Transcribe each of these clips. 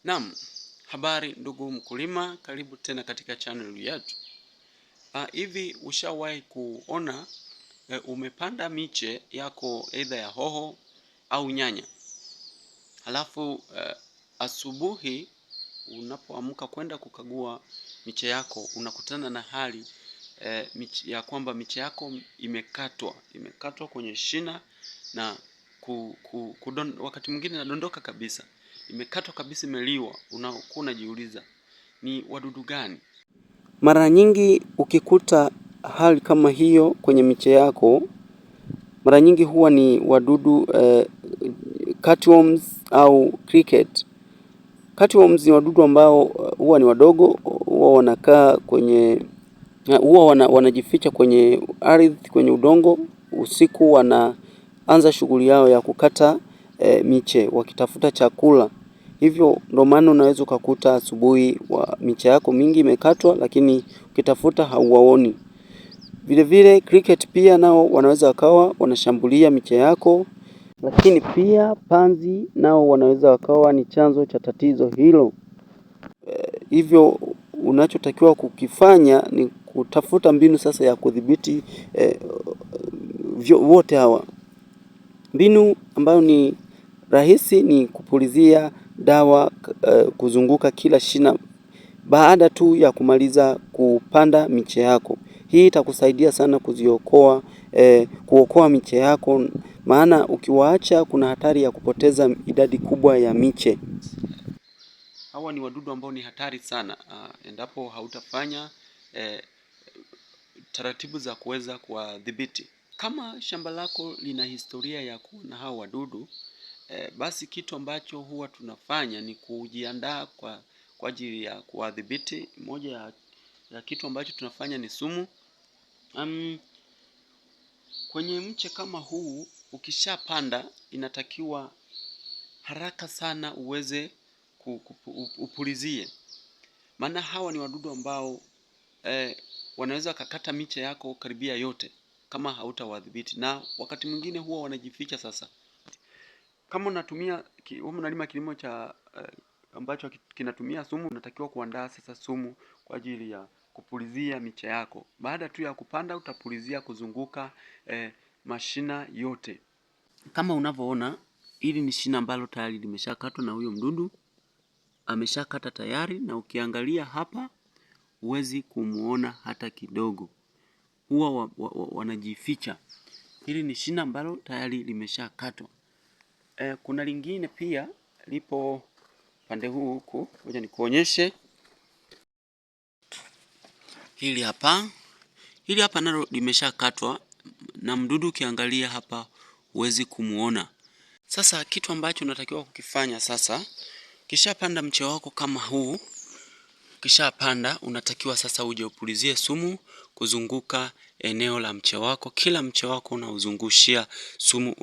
Naam, habari ndugu mkulima, karibu tena katika channel yetu. Hivi ushawahi kuona umepanda miche yako aidha ya hoho au nyanya, halafu asubuhi unapoamka kwenda kukagua miche yako unakutana na hali ya kwamba miche yako imekatwa kwenye shina na wakati mwingine inadondoka kabisa, imekatwa kabisa, imeliwa. Unakuwa unajiuliza ni wadudu gani? Mara nyingi ukikuta hali kama hiyo kwenye miche yako, mara nyingi huwa ni wadudu cutworms au cricket. Cutworms ni wadudu ambao huwa ni wadogo, huwa wanakaa kwenye, huwa wanajificha kwenye ardhi, kwenye udongo. Usiku wanaanza shughuli yao ya kukata miche wakitafuta chakula. Hivyo ndo maana unaweza ukakuta asubuhi wa miche yako mingi imekatwa, lakini ukitafuta hauwaoni. Vile vile cricket pia nao wanaweza wakawa wanashambulia miche yako, lakini pia panzi nao wanaweza wakawa ni chanzo cha tatizo hilo. Hivyo unachotakiwa kukifanya ni kutafuta mbinu sasa ya kudhibiti wote hawa. Mbinu ambayo ni rahisi ni kupulizia dawa kuzunguka kila shina baada tu ya kumaliza kupanda miche yako. Hii itakusaidia sana kuokoa miche yako, maana ukiwaacha kuna hatari ya kupoteza idadi kubwa ya miche. Hawa ni wadudu ambao ni hatari sana endapo hautafanya taratibu za kuweza kuwadhibiti. Kama shamba lako lina historia ya kuwa na hawa wadudu, basi kitu ambacho huwa tunafanya ni kujiandaa kwa ajili ya kuwadhibiti. Moja ya kitu ambacho tunafanya ni sumu. Kwenye mche kama huu ukishapanda, inatakiwa haraka sana uweze upulizie, maana hawa ni wadudu ambao wanaweza kakata miche yako karibia yote kama hautawadhibiti, na wakati mwingine huwa wanajificha. Sasa kama unalima kilimo cha ambacho kinatumia sumu, unatakiwa kuandaa sasa sumu kwa ajili ya kupulizia miche yako. Baada tu ya kupanda, utapulizia kuzunguka mashina yote. Kama unavyoona, hili ni shina ambalo tayari limeshakatwa na huyo mdudu ameshakata tayari, na ukiangalia hapa huwezi kumuona hata kidogo, huwa wanajificha. Hili ni shina ambalo tayari limeshakatwa. Kuna lingine pia lipo pande huu huku, ngoja nikuonyeshe. Hili hapa, hili hapa nalo limeshakatwa na mdudu, ukiangalia hapa huwezi kumuona. Sasa kitu ambacho unatakiwa kukifanya sasa, kishapanda mche wako kama huu, kishapanda unatakiwa sasa uje upulizie sumu kuzunguka eneo la mche wako. Kila mche wako unauzungushia sumu,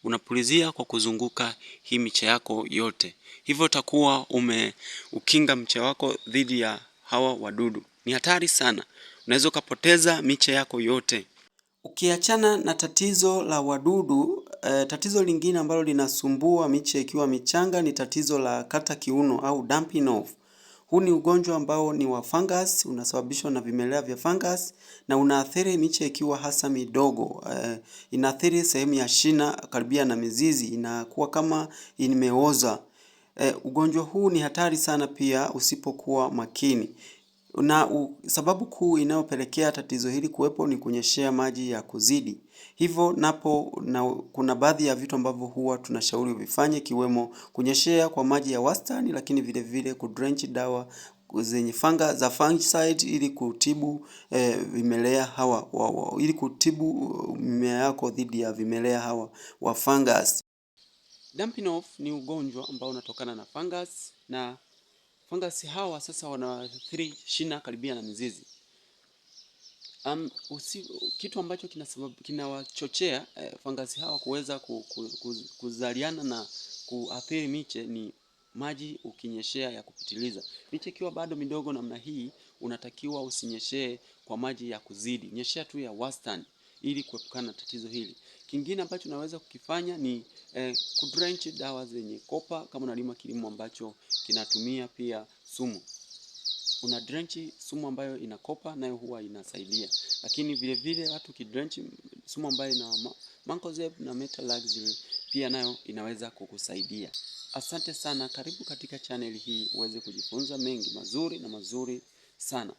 unapulizia kwa kuzunguka hii miche yako yote. Hivyo utakuwa umeukinga mche wako dhidi ya hawa wadudu. Ni hatari sana, unaweza ukapoteza miche yako yote. Ukiachana na tatizo la wadudu, tatizo lingine ambalo linasumbua miche ikiwa michanga ni tatizo la kata kiuno au damping off. Huu ni ugonjwa ambao ni wa fungus, unasababishwa na vimelea vya fungus na unaathiri miche ikiwa hasa midogo. Inaathiri sehemu ya shina karibia na mizizi, inakuwa kama imeoza. Ugonjwa huu ni hatari sana pia usipokuwa makini. Na sababu kuu inayopelekea tatizo hili kuwepo ni kunyeshea maji ya kuzidi. Hivyo napo na kuna baadhi ya vitu ambavyo huwa tunashauri uvifanye ikiwemo kunyeshea kwa maji ya wastani, lakini vile vile kudrench dawa zenye fanga za fungicide ili kutibu vimelea hawa ili kutibu mimea yako dhidi ya vimelea hawa wa fungus. Damping off ni ugonjwa ambao unatokana na fungus, na fungus hawa sasa wanaathiri shina karibia na mizizi. Kitu ambacho kinawachochea fungus hawa kuweza kuzaliana na kuathiri miche ni maji ukinyeshea ya kupitiliza. Miche ikiwa bado midogo namna hii, unatakiwa usinyeshee kwa maji ya kuzidi, nyeshea tu ya wastani ili kuepukana na tatizo hili. Kingine ambacho unaweza kukifanya ni kudrench dawa zenye kopa kama unalima kilimo ambacho kinatumia pia sumu. Una drench sumu ambayo ina kopa, nayo huwa inasaidia. Lakini vile vile watu kidrench sumu ambayo ina mancozeb na metalaxyl pia nayo inaweza kukusaidia. Asante sana, karibu katika channel hii uweze kujifunza mengi mazuri na mazuri sana.